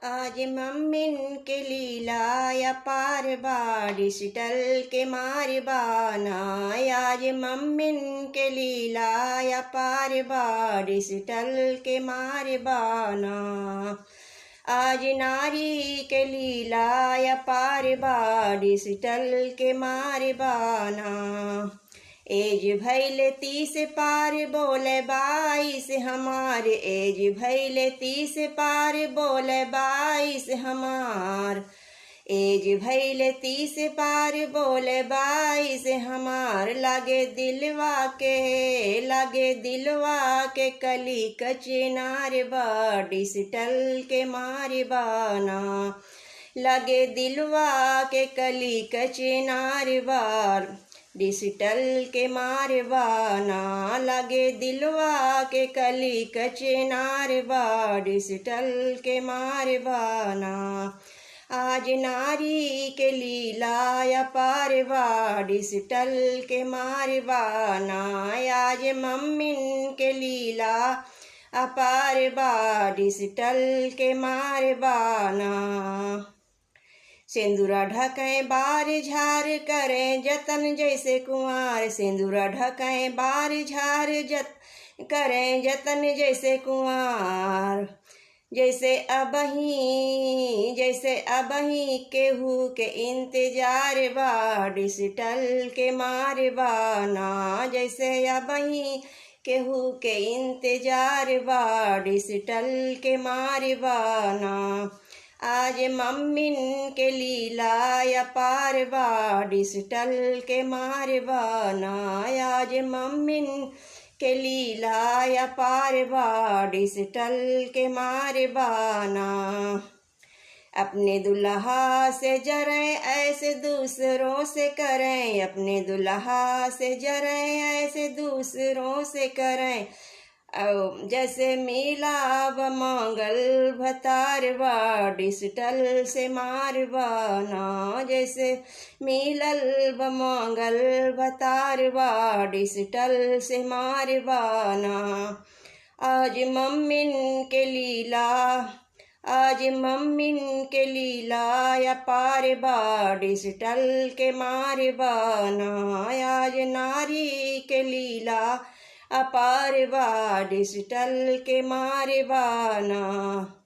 आज मम्मिन के लीला अपार बा, डिजिटल के मार बाना। आज मम्मिन के लीला अपार बा, डिजिटल के मार बाना। आज नारी के लीला अपार बा, डिजिटल के मार बाना। एज भैले 30 पार बोले 22 हमार, एज भैले 30 पार बोले 22 हमार। एज भैले 30 पार बोले 22 हमार। लागे दिलवा के, लागे दिलवा के कली कचनार बा, डिजिटल के मार बाना। लगे दिलवा के कली कचनार बार, डिजिटल के मारवाना। लगे दिलवा के कली कचनार बा, डिजिटल के मारवाना। आज नारी के लीला अपार बा, डिजिटल के मारवाना। आज मम्मिन के लीला अपार बा, डिजिटल के मारवाना। सिंदूरा ढकें बार झार करें जतन जैसे कुंवार, सिंदूरा ढकें बार झार जत करें जतन जैसे कुंवार। जैसे अबही, जैसे अबही केहू के इंतजार बा, डिजिटल के मार बाना। जैसे अबही केहू के इंतजार बा, डिजिटल के मार बाना। आज मम्मिन के लीला अपार बा, डिजिटल के मार बाना। आज मम्मिन के लीला अपार बा, डिजिटल के मार बाना। अपने दुल्हा से जरें ऐसे दूसरों से करें, अपने दुल्हा से जरें ऐसे दूसरों से करें। औ जैसे मिला ब मांगल भतार बा, डिजिटल से मारवाना। जैसे मिलल ब मांगल भतार बा, डिजिटल से मारवाना। आज मम्मिन के लीला, आज मम्मिन के लीला अपार बा, डिजिटल के मारवाना। आज नारी के लीला अपार बा, डिजिटल के मारवाना।